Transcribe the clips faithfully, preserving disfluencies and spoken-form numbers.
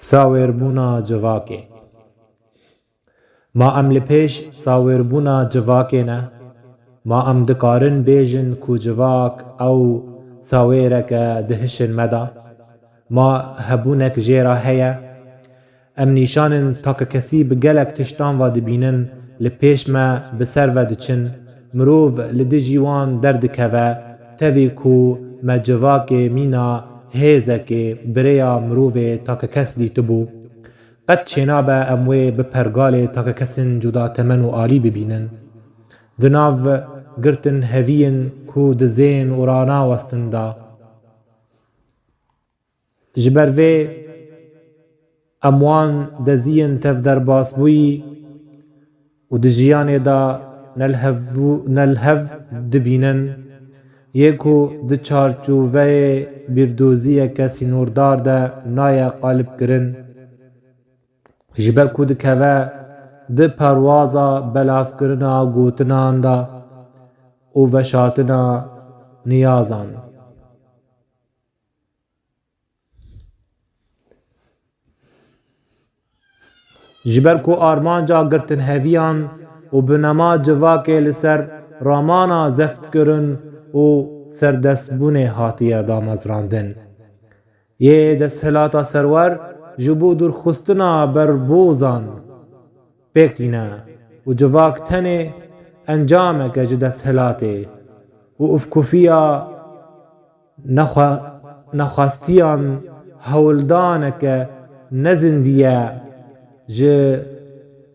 Sawêrbûna civakê. Ma em li pêş sawêrbûna civakê ne? Ma em dikarin bêjin ku civak ew sawêreke dihişin me de? Ma hebûnek jê re heye? Em nîşanên takekesî bi gelek tiştan ve dibînin, li pêş me bi ser ve diçin, mirov li dijî wan derdikeve, tevî ku me civakê mîna hêzekê bi rêya mirovê takekes dîtibû. Qet çênabe em wê bi pergalê takekesên cuda temen û alî bibînin. Di nav girtin heviyên ku dizên û ranawestin de. Ji ber vê em wan deziyên tevderbasbûyî û di jiyanê de nelhev-, nelhev dibînin, yê ku di çarçoveyê bîrdoziyeke sînordar de naye qalibkirin, ji ber ku dikeve di perwaza belavkirina gotinan de û veşartina niyazan. Ji ber ku armanca girtinheviyan û binema civakê li ser ramana zeftkirin û serdestbûnê hatiye damezrandin. Yê desthilata serwer ji bo dûrxistina berbozan pêk tîne û civak tenê encameke ji desthilatê û ufkufiya nexwe-, nexwestiyan hewldaneke nezindî ye ji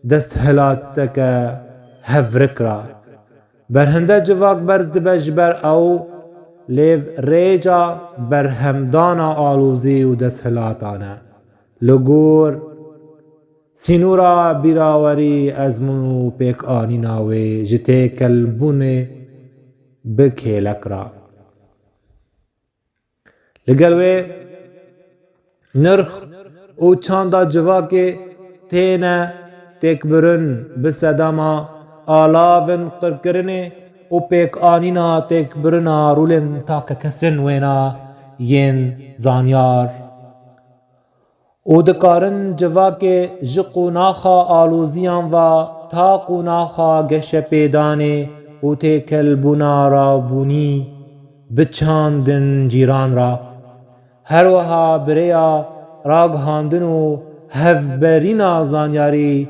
desthilateke hevrik re. Berhinde civak berz dibe ji ber ew lêv rêca berhemdana alozî û desthilatan e. Li gor sînora bîrawerî ezmûn û pêkanîna wê ji têkelbûnê bi kêlek re. Li gel wê nirx û çanda civakê têne têkbirin bi sedema alavên qirkirinê û pêkanîna têkbirina rolên takekesên wêna yên zanyar. Û dikarin civakê ji qonaxa aloziyan ve ta qonaxa geşepêdanê û têkelbûna rabûnî biçandin cîran re. Her wiha bi rêya ragihandin û hevberîna zanyarî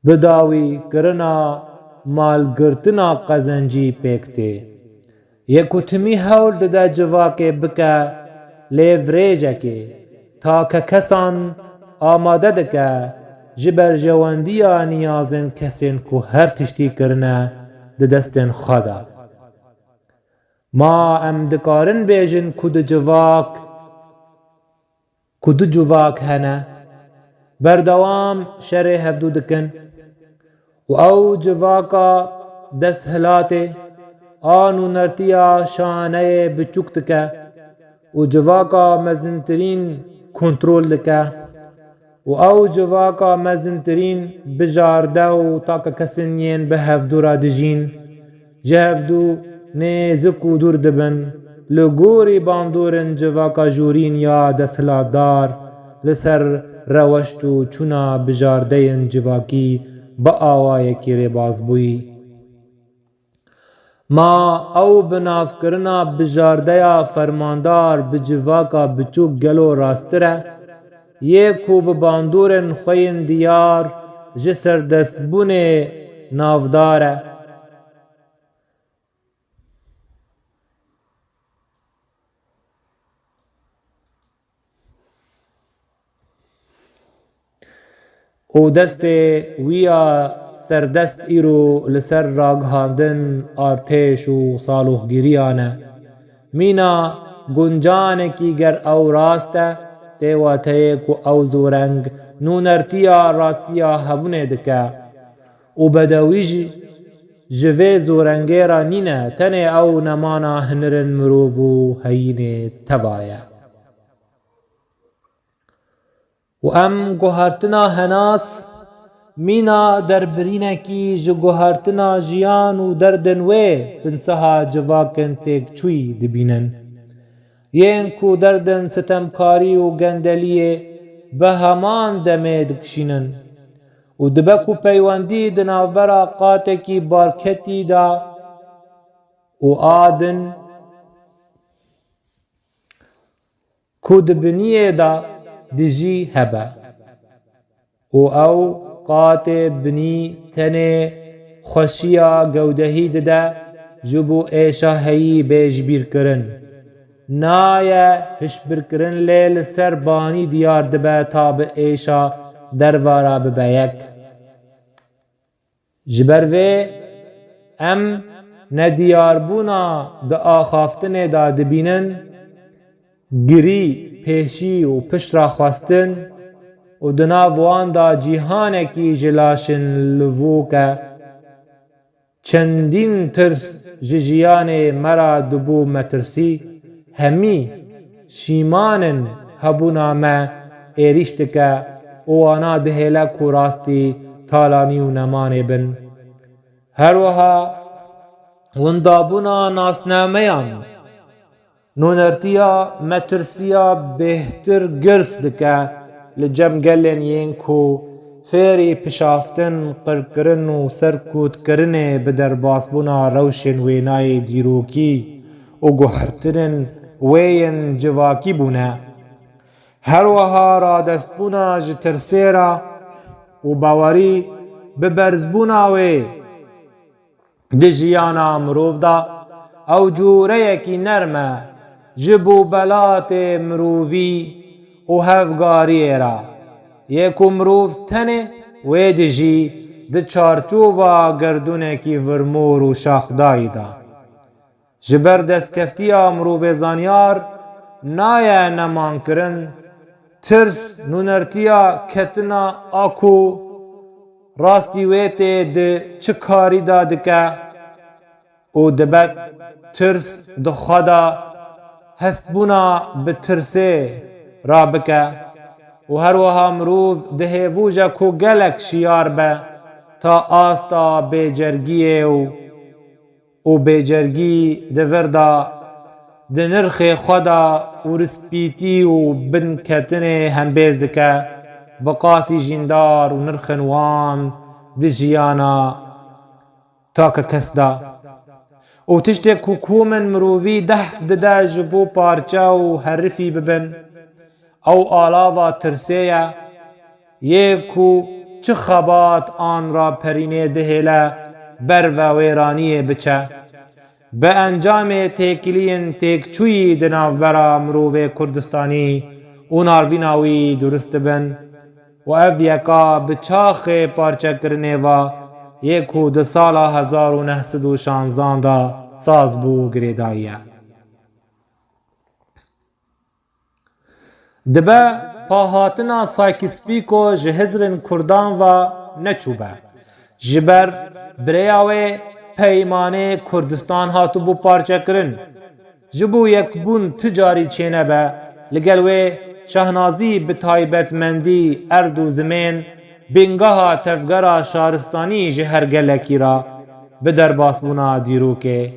bi dawî kirina malgirtina qezencî pêk tê. Yê ku timî hewl dide civakê bike lêvrêjekê, takekesan amade dike ji berjewendiya niyazên kesên ku her tiştî kirine di destên xwe de. Ma em dikarin bêjin ku di civak ku du civak hene, berdewam şerê hevdû dikin û ew civaka desthilatê a nûnertiya şaneyê biçûk dike û civaka mezintirîn kontrol dike û ew civaka mezintirîn bijarde û takekesên yên bi hevdû re dijîn, ji hevdû nêzik û dûr dibin, li gorî bandorên civaka jorîn ya desthilatdar li ser reweşt û çûna bijardeyên civakî bi awayekî rêbazbûyî. Ma ew binavkirina bijardeya fermandar bi civaka biçûk gelo rasttir e? Yê ku bi bandorên xwe yên diyar ji serdestbûnê navdar e. Û destê wî ya serdest îro li ser ragihandin artêş û saloxgîriyan e. Mîna guncanekî ger ew rast e, tê wateyê ku ew zoreng nûnertiya rastiya hebûnê dike û bedewî jî ji vê zorengê re nîne, tenê ew nemana hinirên mirov û heyînê teva ye. Û em guhertina henas mîna derbirînekî ji guhertina jiyan û derdên wê binseha civakên têkçûyî dibînin. Yên ku derdên sitemkarî û gendeliyê bi heman demê dikişînin û dibe ku peywendî di navbera qatekî barketî de û a din ku di biniyê de dijî hebe û ew qatê binî tenê xweşiya gewdehî dide, ji bo êşa heyî bê jibîrkirin. Naye hişbirkirin, lê li ser banî diyar dibe ta bi êşa derve re bibe yek. Ji ber vê em nediyarbûna di axaftinê de dibînin, girî, pêşî û pişt re xwestin û di nav wan de cîhanekî ji laşin livok e. Çendîn tirs ji jiyanê me re dibû metirsî, hemî şîman in hebûna me êrîş dike û wana dihêle ku rastî talanî û nemanê bin. Her wiha windabûna nasnameyan, nûnertiya metirsiya bêhtir girs dike li cem gelên yên ku fêrî pişaftin, qirkirin û serkûtkirinê bi derbasbûna rewşên wênayê dîrokî û guhertinên wê yên civakî bûne. Her wiha radestbûna ji tirsê re û bawerî bi berzbûna wê di jiyana mirov de ew cûreyekî nerm e ji bo belatê mirovî û hevgariyê re, yê ku mirov tenê wê dijî di çarçova gerdûnekî virmor û şaxdayî de. Ji ber destkeftiya mirovê zanyar naye nemankirin, tirs nûnertiya ketina a ku rastî wê tê di çi karî de dike û dibe tirs di xwe de hestbûna bi tirsê rabike û her wiha mirov di hêvûje ku gelek şiyar be ta asta bêcergiyê û û bêcergî di vir de di nirxê xwe de û rispîtî û binketinê hembêz dike, bi qasî jîndar û nirxên wan di jiyana takekes de. Û tiştê ku komên mirovî dehf dide ji bo parçe û herifî bibin, ew alava tirsê ye, yê ku çi xebat an raperînê dihêle ber ve wêraniyê biçe. Bi encamê têkiliyên têkçûyî di navbera mirovê Kurdistanî û narvîna wî durust dibin û ev yeka bi çaxê parçekirinê ve yê ku di sala hezar û neh sed û şanzan de saz bû girêdayî ye. Dibe pahatina Sykes-Picot ji hizrên Kurdan ve neçûbe. Ji ber bi rêya wê peymanê Kurdistan hatibû parçekirin. Ji bo yekbûn tu carî çênebe, li gel wê şahnazî bi taybetmendî erd û zimên, bingeha tevgera şaristanî ji her gelekî re bi derbasbûna dîrokê.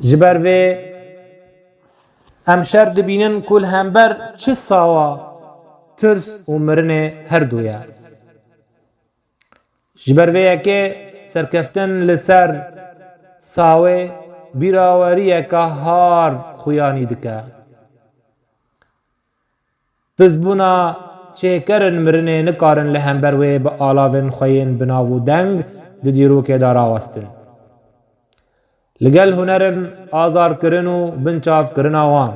Ji ber vê em şer dibînin ku li hember çi sawa tirs û mirinê her du ye. Ji ber vê yekê serkeftin li ser sawê bîraweriyeke har xuyanî dike. Pizbûna çêkerên mirinê nikarin li hember wê bi alavên xwe yên bi nav û deng di dîrokê de rawestin. Li gel hunerên azarkirin û binçavkirina wan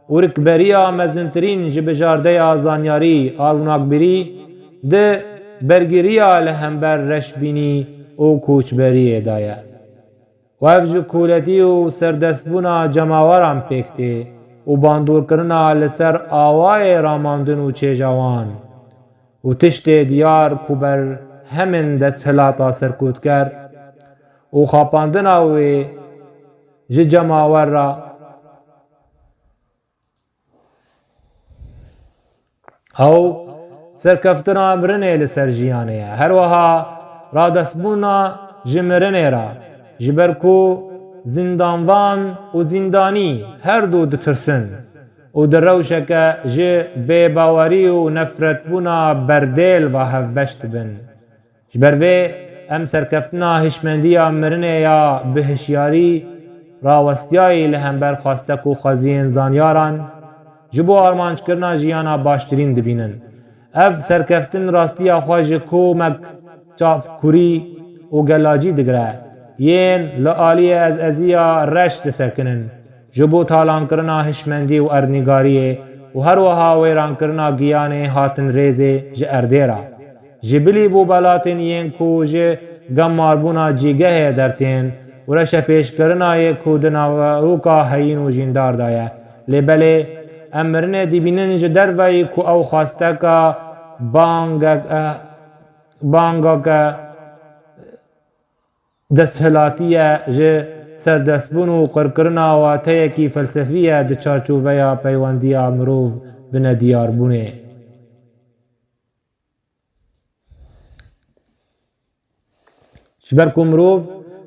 û rikberiya mezintirîn ji bijardeya zanyarî a rûnakbîrî di bergiriya li hember reşbînî û koçberiyê de ye. Û ev ji koletî û serdestbûna cemaweran pêk tê û bandorkirina li ser awayê ramandin û çêja wan û tiştê diyar ku berhemên desthilata serkotker û xapandina wê ji cemawer re Ew serkeftina mirinê li ser jiyanê ye. Her wiha radestbûna ji mirinê re Ji ber ku zîndanvan û zîndanî her du ditirsin û di rewşeke ji bêbawerî û nefretbûna berdêl ve hevbeş dibin. Ji ber vê em serkeftina hişmendiya mirinê ya bi hişyarî rawestiyayî li hember xwastek û xweziyên zanyaran ji bo armanckirina jiyana baştirîn dibînin. Ev serkeftin rastiya xwe ji komek çavkurî û gelacî digire, yên li aliyê ezeziya reş disekinin, ji bo talankirina hişmendî û erdnîgariyê û her wiha wêrankirina giyanê hatin rêzê ji erdê re. Ji bilî bo belatên yên ku ji gemarbûna cîgehê dertên û reşepêşkirina yê ku di naveroka heyîn û jîndar de ye. Lê belê em mirinê dibînin ji derveyî ku ew xwasteka bangek-, eh, bangeke desthilatî ye, ji serdestbûn û qirkirina wateyekî felsefî ye di çarçoveya peywendiya mirov bi nediyarbûnê. Ji ber ku mirov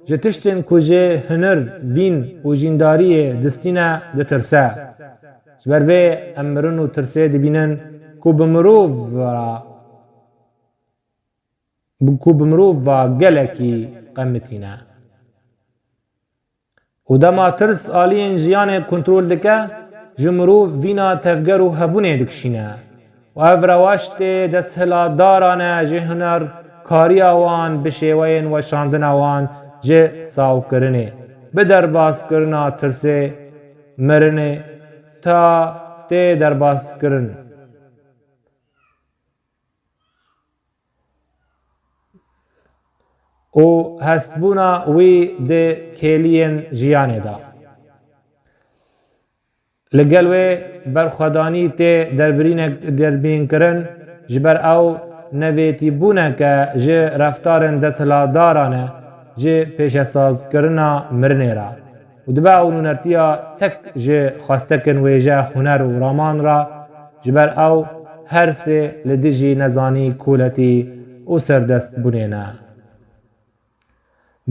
ji tiştên ku ji hunir, vîn û jîndariyê distîne ditirse. Ji ber vê em mirin û tirsê dibînin ku bi mirov re, ku bi mirov ve gelekî qemitîne. Û dema tirs aliyên jiyanê kontrol dike, ji mirov vîna tevger û hebûnê dikişîne. Û ev rewaştê desthilatdaran e ji hunerkariya wan bi şêweyên weşandina wan ji sawkirinê, bi derbaskirina tirsê mirinê ta tê derbaskirin. û hestbûna wî di kêliyên jiyanê de. Li gel wê berxwedanî tê derbirînek-, derbînkirin, ji ber ew nevêtîbûneke ji reftarên desthilatdaran e ji pêşesazkirina mirinê re. û dibe ew nûnertiya tek ji xwestekên wêje, huner û raman re, ji ber ew her sê li dijî nezanî, koletî û serdestbûnê ne.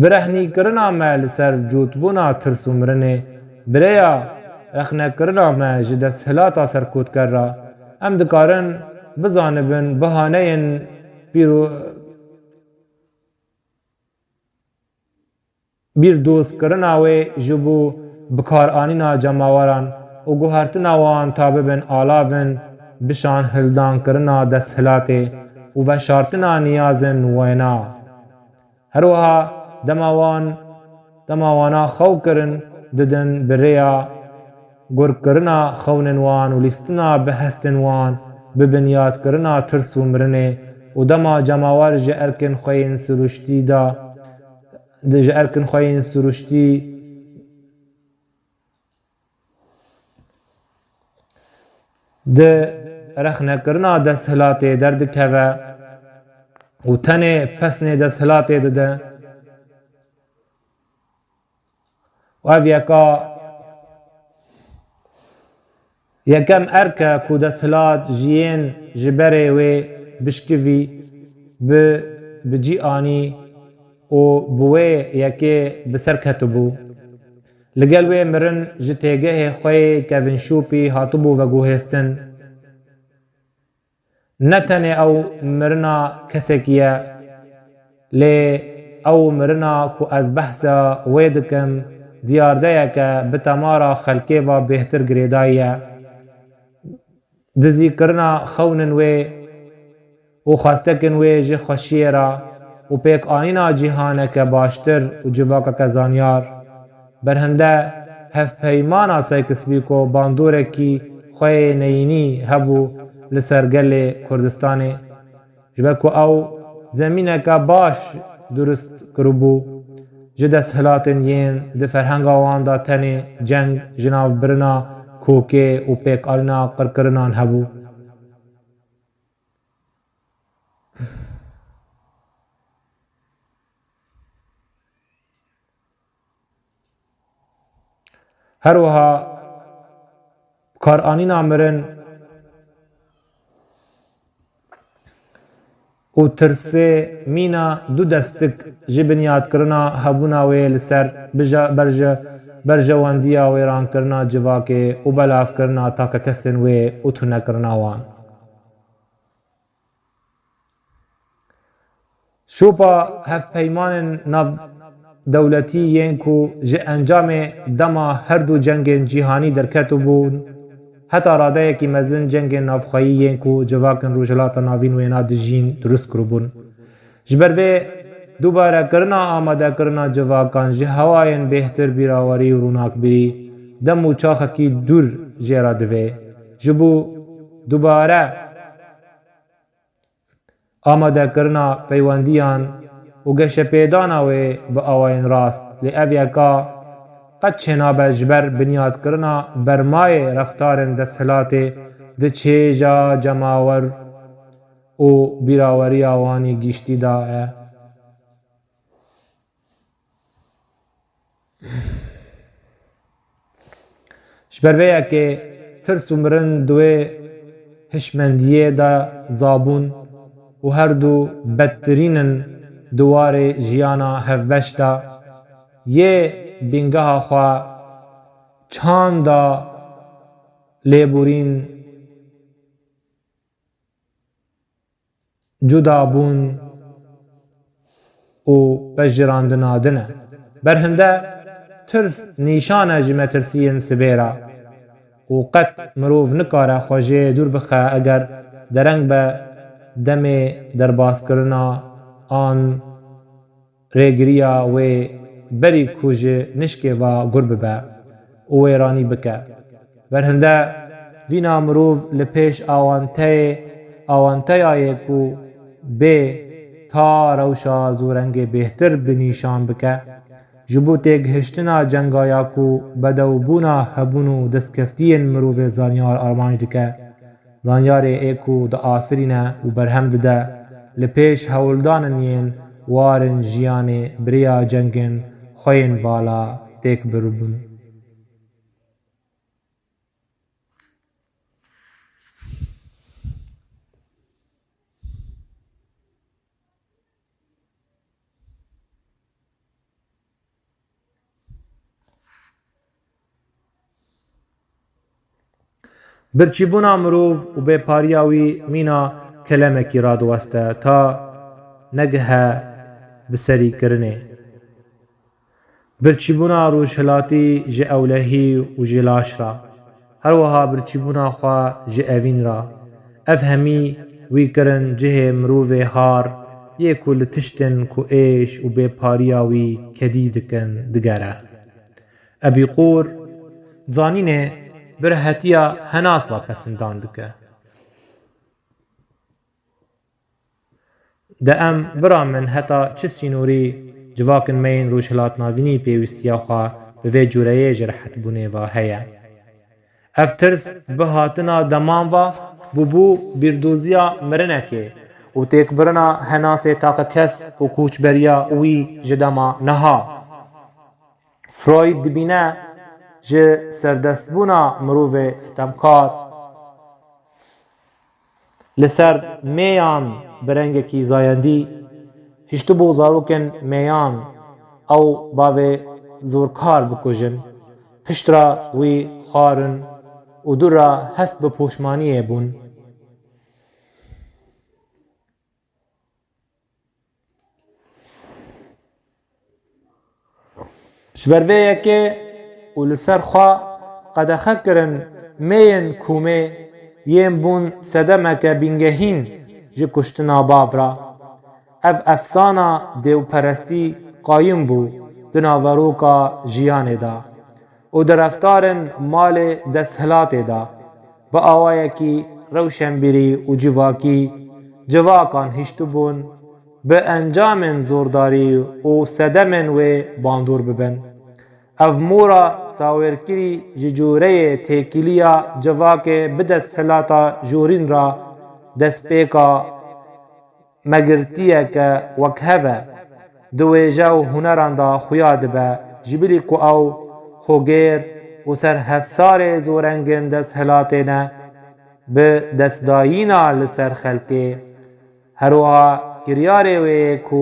Birehnîkirina me li ser cotbûna tirs û mirinê, bi rêya rexnekirina me ji desthilata serkotker re, em dikarin bizanibin bihaneyên pîro-, bîrdozkirina wê ji bo bikaranîna cemaweran û guhertina wan ta bibin alavên bişanhildankirina desthilatê û veşartina niyazên wêna. Her wiha dema wan, dema wana xew kirin didin bi rêya gurkirina xewnên wan û lîstina bi hestên wan, bi binyadkirina tirs û mirinê û dema cemawer ji erkên xwe yên siruştî de, di ji erkên xwe yên siruştî di rexnekirina desthilatê derdikeve û tenê pesnê desthilatê dide. Û ev yeka, yekem erk e ku desthilat ji yên ji berê wê bişkivî, bi, bi cî anî û bi wê yekê bi ser ketibû. Li gel wê mirin ji têgehê xwe yê kevinşopî hatibû veguhêstin. Ne tenê ew mirina kesekî ye, lê ew mirina ku ez behsa wê dikim, diyardeyeke bi temara xelkê ve bêhtir girêdayî ye. Dizîkirina xewnên wê û xwestekên wê ji xweşiyê re û pêkanîna cîhaneke baştir û civakeke zanyar. Berhinde hevpeymana Sykes-Picot bandorekî xwe yê neyînî hebû li ser gelê Kurdistanê, ji ber ku ew zemîneke baş durust kiribû ji desthilatên yên di ferhenga wan de tenê ceng, jinavbirina kokê û pêkanîna qirkirinan hebû. Her wiha karanîna mirin û tirsê mîna du destik ji binyadkirina hebûna wê li ser bija-, berje-, berjewendiya wêrankirina civakê û belavkirina takekesên wê û tunekirina wan. Şopa hevpeymanên navdewletî yên ku ji encamê dema her du cengên cîhanî derketibûn, heta radeyekî mezin cengên navxweyî yên ku civakên Rojhilata Navîn wêna dijîn dirust kiribûn. Ji ber vê dubarekirina amadekirina civakan ji hewayên bêhtir bîrawerî û rûnakbîrî dem û çaxekî dûr jê re divê. Ji bo dubare amadekirina peywendiyan û geşepêdana wê bi awayên rast, lê ev yeka qet çênabe ji ber binyadkirina bermayê reftarên desthilatê di çêja cemawer û bîraweriya wanî giştî de ye. Ji ber vê yekê tirs û mirin di wê hişmendiyê de zabûn û her du bedtirîn in di warê jiyana hevbeş de, yê bîngeha xwe çanda lêborîn cudabûn û pejirandina din e. Berhinde tirs nîşan e ji metirsiyên sibê re û qet mirov nikare xwe jê dûr bixe eger dereng be demê derbaskirina an rêgiriya wê berî ku ji nişkê ve gur bibe û wêranî bike. Berhinde vîna mirov li pêş awanteyê, awanteya yê ku bê ta rewşa zûrengê bêhtir bi nîşan bike. Ji bo têgihiştina cenga ya ku bedewbûna hebûn û destkeftiyên mirovê zanyar armanc dike. Zanyarê ê ku diafirîne û berhem dide, li pêş hewldanên yên war in jiyanê bi rêya cengên xwe yên vala têk biribûn. Birçîbûna mirov û bêpariya wî mîna kelemekî radiweste ta negihe biserîkirinê. Birçîbûna rojhilatî ji ewlehî û ji laş re, her wiha birçîbûna xwe ji evîn re, ev hemî wî kirin cihê mirovê har yê ku li tiştên ku êş û bêpariya wî kedî dikin digere. Epîqûr zanînê bi rehetiya henas ve pesindan dike. De em biramin heta çi sînorî civakên me yên rojhilatnavînî pêwîstiya xwe bi vê cureyê ji rehetbûnê ve heye? Ev tirs bi hatina deman ve bûbû bîrdoziya mirinekê û têkbirina henasê takekes û koçberiya wî ji dema niha. Freud dibîne ji serdestbûna mirovê sitemkar li ser mêyan bi rengekî zayendî hiştibû zarokên mêyan ew bavê zorkar bikujin. Piştre wî xwarin û dû re hest bi poşmaniyê bûn. Ji ber vê yekê û li ser xwe qedexe kirin mêyên komê yên bûn sedemeke bingehîn ji kuştina bav re. Ev efsana dêwperestî qayim bû di naveroka jiyanê de û di reftarên malê desthilatê de. Bi awayekî rewşenbîrî û civakî, civakan hiştibûn bi encamên zordarî û sedemên wê bandor bibin. Ev mora sawêrkirî ji cûreyê têkiliya civakê bi desthilata jorîn re destpêka megirtiyeke wekhev e. Di wêje û huneran de xuya dibe, ji bilî ku ew xwegêr û serhevsarê zorengên desthilatê ne, bi destdayîna li ser xelkê Her wiha kiryarê wê yê ku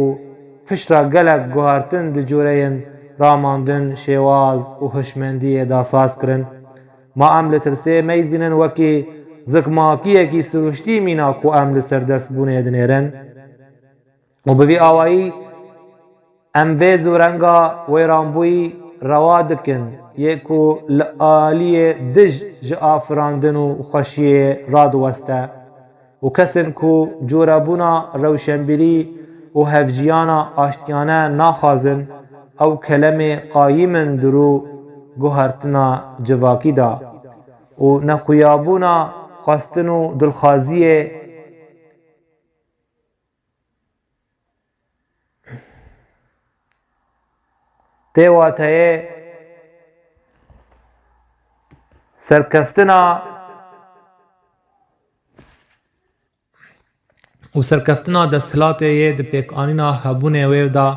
pişta gelek guhertin di cureyên ramandin, şêwaz û hişmendiyê de saz kirin. Ma em li tirsê meyzînin wekî zikmakiyekî siruştî mîna ku em li ser destbûnê dinêrin. Û bi vî awayî em vê zûrenga wêranbûyî rewa dikin, yê ku li aliyê dij ji afirandin û xweşiyê radiweste û kesên ku corebûna rewşenbîrî û hevjiyana aştiyane naxwazin, ew kelemê qayîm in di rû guhertina civakî de û nexuyabûna xwestin û dilxwaziyê tê wateyê serkeftina û serkeftina desthilatê yê di pêkanîna hebûnê wê de.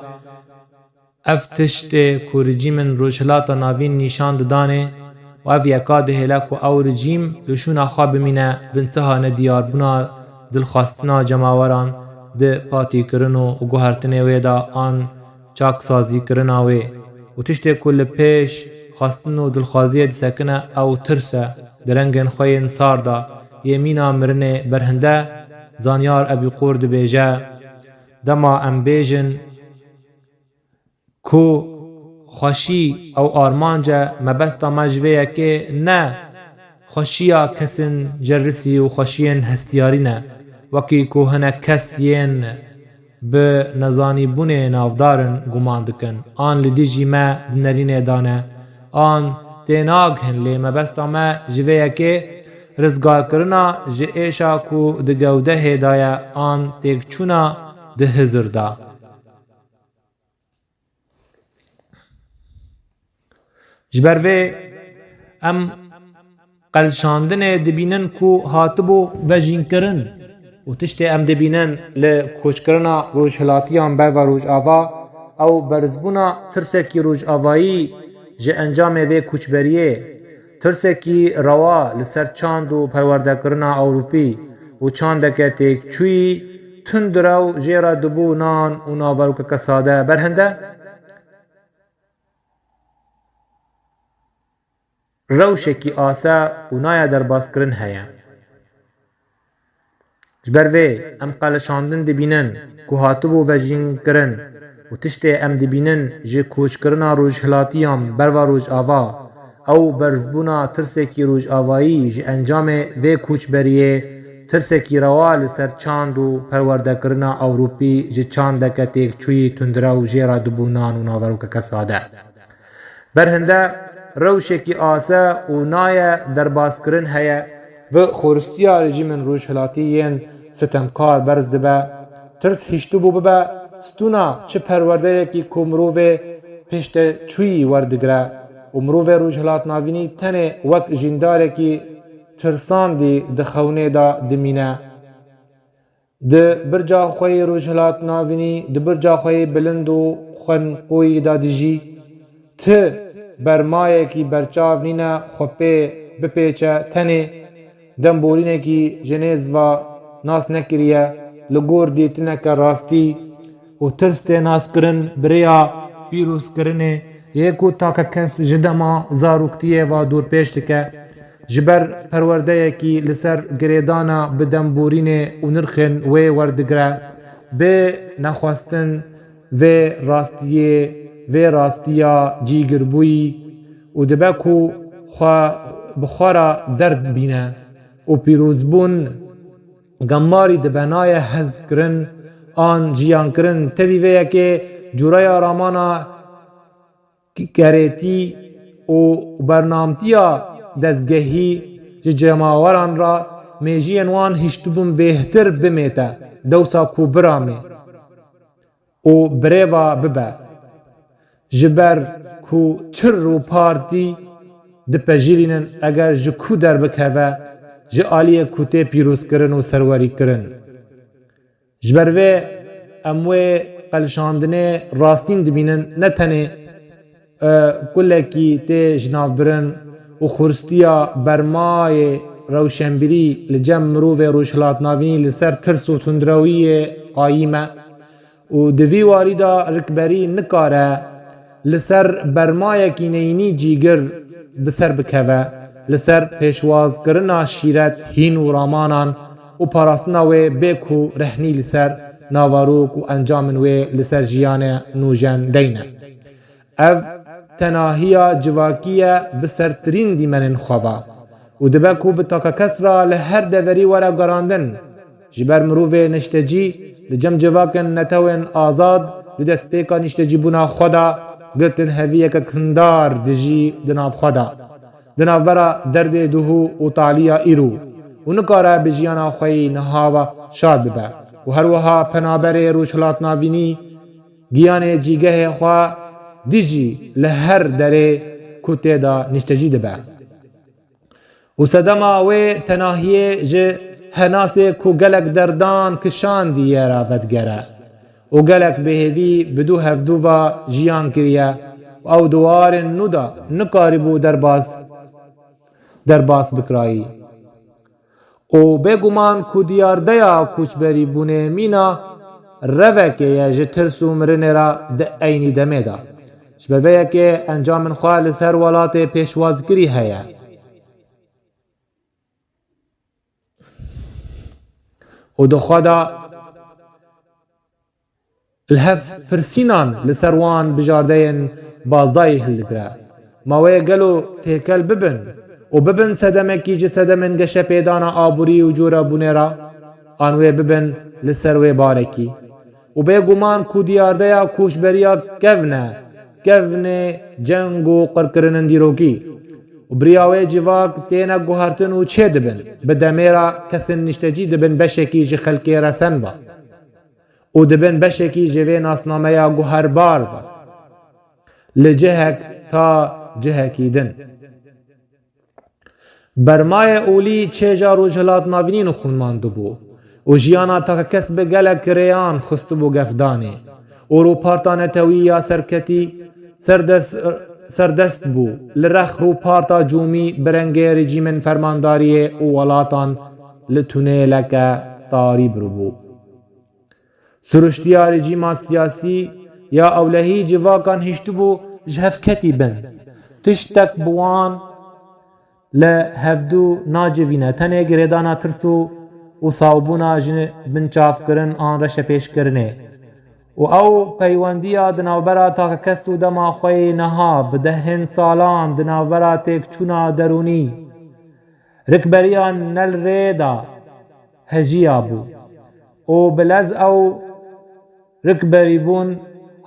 Ev tiştê ku rejîmên Rojhilata Navîn nîşan didanê û ev yeka dihêle ku ew rejîm li şûna xwe bimîne bin siha nediyarbûna dilxwastina cemaweran di partîkirin û guhertinê wê de an çaksazîkirina wê û tiştê ku li pêş xwestin û dilxwaziyê disekine ew tirs e. Di rengên xwe yên sar de yê mîna mirinê berhinde, zanyar Ebîqûr dibêje, dema em bêjin ku xweşî ew armanc e, mebesta me ji vê yekê ne xweşiya kesên cerisî û xweşiyên hestiyarî ne, wekî ku hinek kes yên bi nezanîbûnê navdar in guman dikin, an li dijî me di nerînê de ne, an tênagihin, lê mebesta me ji vê yekê rizgarkirina ji êşa ku di gewdehê de ye, an têkçûna di hizir de. Ji ber vê em qelşandinê dibînin ku hatibû vejînkirin û tiştê em dibînin li koçkirina rojhilatiyan berva Rojava, ew berzbûna tirsekî rojavayî ji encamê vê koçberiyê, tirsekî rewa li ser çand û perwerdekirina Ewropî û çandeke têkçûyî tundrew jê re dibû nan û naverokeke sade. Berhinde rewşekî ase û naye derbaskirin heye. Ji ber vê em qelişandin dibînin ku hatibû vejînkirin û tiştê em dibînin ji koçkirina rojhilatiyan berva Rojava, ew berzbûna tirsekî rojavayî ji encamê vê koçberiyê, tirsekî rewa li ser çand û perwerdekirina Ewropî ji çandeke têkçûyî tundrew jê re dibû nan û naverokeke sade. Berhinde rewşekî ase û naye derbaskirin heye, bi xoristiya rejîmên rojhilatî yên sitemkar berz dibe. Tirs hiştibû bibe stûna çi perwerdeyekî ku mirovê pêşteçûyî werdigire û mirovê rojhilatnavînî tenê wek jîndarekî tirsandî di xewnê de dimîne. Di birca xwe yê rojhilat navînî, di birca xwe yê bilind û xwenqoyî de dijî. Ti bermayekî berçav nîne xwe pê bipêçe, tenê demborînekî ji nêz ve nas nekiriye, li gor dîtineke rastî û tirs tê naskirin bi rêya pîrozkirinê yê ku takekes ji dema zaroktiyê ve dorpêç dike. Ji ber perwerdeyekî li ser girêdana bi demborînê û nirxên wê werdigire, bê nexwestin vê rastiyê, vê rastiya cîgirbûyî û dibe ku xwe bi xwe re derd bîne û pîrozbûn gemarî dibe, naye hezkirin an jiyankirin. Tevî vê yekê cureya ramana kerêtî û bernamtiya dezgehî ji cemaweran re mêjiyên wan hiştibûn bêhtir bimête, dewsa ku biramê û birêva bibe. Ji ber ku çir û partî dipejirînin, eger ji ku derbikeve, ji aliyê ku tê pîrozkirin û serwerîkirin. Ji ber vê em wê qelişandinê rastîn dibînin, ne tenê, e, kulekî tê jinavbirin û xurstiya bermayê rewşenbîrî li cem mirovê Rojhilatnavînî li ser tirs û tundrewiyê qayîm e û di vî warî de rikberî nikare li ser bermayekî neyînî cîgir bi ser bikeve, li ser pêşwazkirina şîret, hîn û ramanan û parastina wê bê ku rehnî li ser navarok û encamên wê li ser jiyane nûjen deyne. Ev tenahiya civakî ye bi sertirîn dîmenên xwe ve û dibe ku bi takekes re li her deverî were gerandin. Ji ber mirovê niştecî li cem civakên netewên azad di destpêka niştecîbûna xwe de girtin heviyeke kindar dijî di nav xwe de, di navbera derdê duhû û taliya îro û nikare bi jiyana xwe yî niha ve şad bibe û her wiha penaberê Rojhilatnavînî giyanê cîgehê xwe dijî li her derê ku tê de niştecî dibe. Û sedema wê tenahiyê ji henasê ku gelek derdan kişandiye re vedigere û gelek bêhêvî bi du hevdû ve jiyan kiriye û ew di warên nû de nikarîbû derbas, derbas bikirayî. Û bêguman ku diyardeya koçberîbûnê mîna revekê ye ji tirs û mirinê re di eynî demê de. Ji ber vê yekê encamên xwe li ser welatê pêşwazkirî heye. Û di xwe de li hev pirsînan li ser wan bijardeyên bazdayî hildigire. Ma wê gelo têkel bibin û bibin sedemekî ji sedemên geşepêdana aborî û corebûnê re, an wê bibin li ser wê barekî? Û bêguman ku diyardeya koçberiya kevn e, kevnê ceng û qirkirinên dîrokî. Û bi riya wê civak têne guhertin û çêdibin. Bi demê re kesên niştecî dibin beşekî ji xelkê resen ve. û dibin beşekî ji vê nasnameya guherbar ve. Li cihek ta cihekî din. Bermayê olî çêja Rojhilatnavînî nixûnmandibû û jiyana takekes bi gelek rêyan xistibû gefdanê û rûparta netewî ya serketî serdest, serdest bû. Li rex rûparta cûmî bi rengê rejîmên fermandariyê û welatan li tunêleke tarî biribû. Siruştiya rejîma siyasî ya ewlehî civakan hiştibû ji hevketî bin. Tiştek bi wan li hevdû nacivîne, tenê girêdana tirs û, û sawbûna ji binçavkirin an reşepêşkirinê. Û ew peywendiya di navbera takekes û dema xwe yê niha bi dehên salan di navbera têkçûna derûnî, rikberiya ne li rê de hejiya bû û bi lez ew rikberîbûn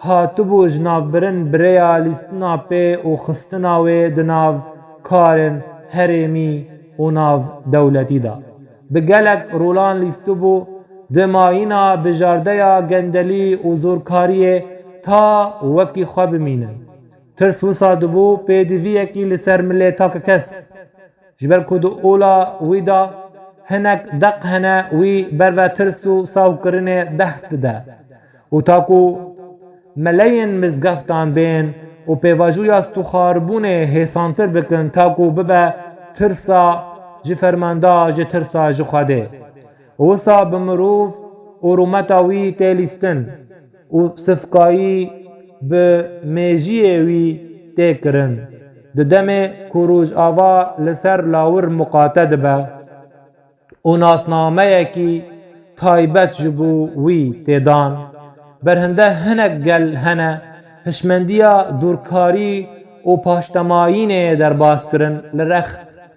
hatibû ji navbirin bi rêya lîstina pê û xistina wê di nav karên herêmî û nav dewletî de. Bi gelek rolan lîstibû, di mayîna bijardeya gendelî û zorkariyê ta wekî xwe bimînin. Tirs wisa dibû pêdiviyekî li ser milê takekes. Ji ber ku di ola wî de hinek deq hene wî berve tirs û sawkirinê deh dide. Û ta ku meleyên mizgeftan bên û pêvajoya stûxarbûnê hêsantir bikin, ta ku bibe tirsa ji fermanda, ji tirsa ji Xwedê. Wisa bi mirov û rûmeta wî tê lîstin û sifkayî bi mêjiyê wî tê kirin. Di demê ku Rojava li ser lawir miqate dibe û nasnameyekî taybet ji bo wî tê dan, berhinde hinek gel hene hişmendiya dûrkarî û paştemayînê derbas kirin li rex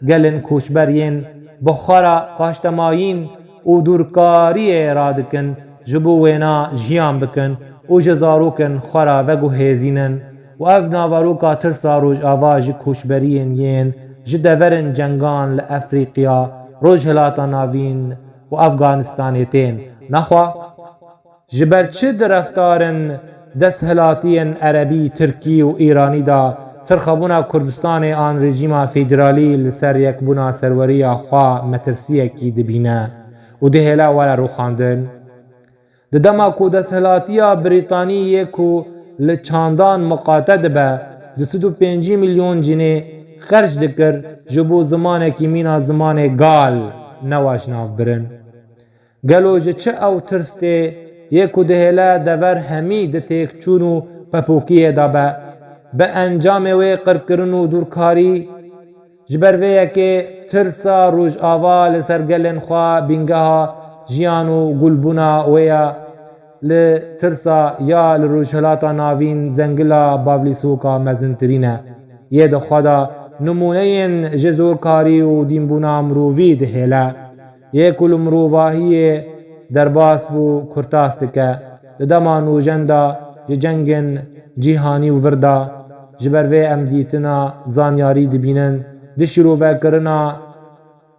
gelên koçber yên bi xwe re paştemayîn û dûrkariyê radikin, ji bo wêna jiyan bikin û ji zarokên xwe re veguhêzînin û ev naveroka tirsa Rojava ji koçberiyên yên ji deverên cengan li Efrîqiya, Rojhilata Navîn û Efganistanê tên. Nexwe ji ber çi di reftarên desthilatiyên erebî, tirkî û îranî de serxwebûna Kurdistanê an rejîma federalî li ser yekbûna serweriya xwe metirsiyekî dibîne û dihêle were rûxandin? Di dema ku desthilatiya Brîtanî yê ku li çandan miqate dibe, du sed û pêncî milyon cinê xerc dikir, ji bo zimanekî mîna zimanê gal newa ji nav birin. Gelo ji çi ew tirs tê, yê ku dihêle dever hemî di têkçûn û pepokiyê de be? Bi encamê wê qirkirin û dûrkarî, ji ber vê yekê tirsa Rojava li ser gelên xwe bîngeha jiyan û gulbûna wê ye. Li tirsa ya li Rojhilata Navîn zengila bavlîsoka mezintirîn e. Yê di xwe de nimûneyên ji zorkarî û dînbûna mirovî dihêle. Yê ku li mirovahiyê derbas bû, kurtas dike. Di dema nûjen de ji cengên cîhanî û vir de, ji ber vê em dîtina zanyarî dibînin, di şîrovekirina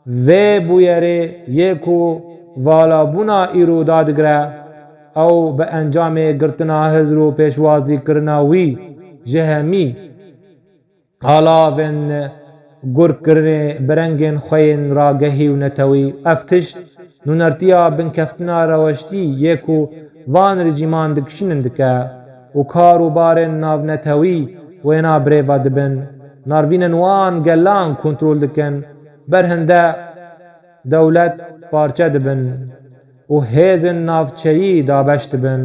vê bûyerê yê ku valabûna îro dadigre, ew bi encamê girtina hizr û pêşwazîkirina wî ji hemî alavên gurkirinê bi rengên xwe yên ragehî û netewî. Ev tişt nûnertiya binkeftina reweştî yê ku van rejîman dikişînin dike û kar û barên navnetewî wêna birêve dibin. Narvînên wan gelan kontrol dikin. Berhinde dewlet parçe dibin û hêzên navçeyî dabeş dibin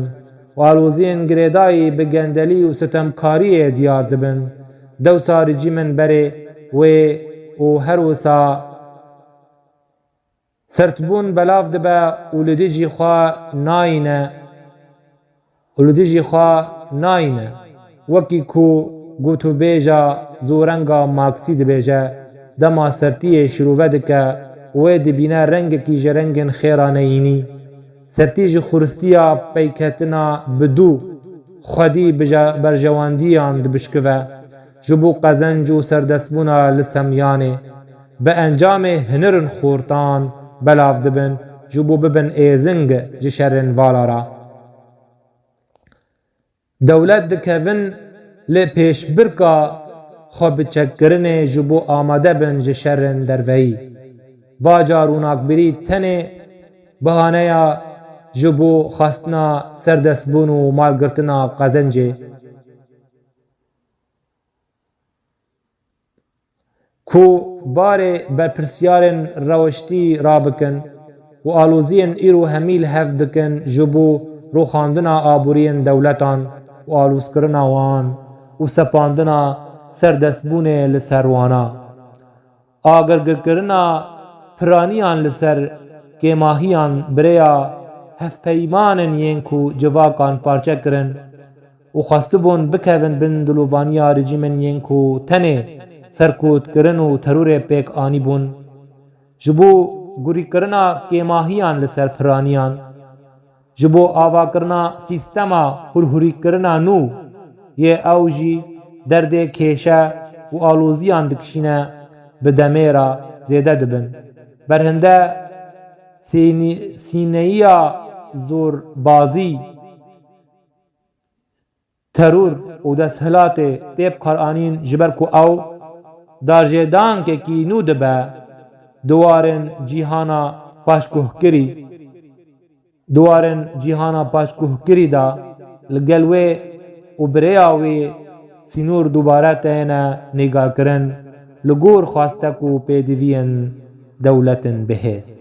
û aloziyên girêdayî bi gendelî û sitemkariyê diyar dibin. Dewsa rejîmên berê wê û her wisa sertbûn belav dibe û li dijî xwe nayîne. û li dijî xwe nayîne. Wekî ku gotûbêja zorenga Marksî dibêje, dema sertiyê şirove dike û wê dibîne rengekî ji rengên xêra neyînî, sertî ji xuristiya peyketina bi dû xwedî bi je-, berjewandiyan dibişkive, ji bo qezenc û serdestbûna li Semyanê, bi encamê hinirên xortan belav dibin, ji bo bibin êzing ji şerên vala re. Dewlet dikevin li pêşbirka xwebiçekkirinê ji bo amade bin ji şerên derveyî. Vaca rûnakbirî tenê bihaneya ji bo xwestina serdestbûn û malgirtina qezencê. Ku barê berpirsiyarên reweştî rabikin û aloziyên îro hemî li hev dikin ji bo rûxandina aboriyên dewletan û alozkirina wan û sepandina serdestbûnê li ser wana. Agirgirkirina piraniyan li ser kêmahiyan bi rêya hevpeymanên yên ku civakan parçe kirin û xwestibûn bikevin bin dilovaniya rejîmên yên ku tenê serkotkirin û terorê pêk anîbûn. Ji bo gurîkirina kêmahiyan li ser piraniyan, ji bo avakirina sîstema hurhurîkirina nû yê ew jî derdê kêşe û aloziyan dikişîne, bi demê re zêde dibin. Berhinde sînî-, sîneyiya zorbazî, teror û desthilatê tê bikaranîn, ji ber ku ew darjêdankekî nû dibe di warên cîhana paşguhkirî, di warên cîhana paşguhkirî de li gel wê û bi rêya wê sînor dubare têne nîgarkirin li gor xwestek û pêdiviyên dewletên bihêz.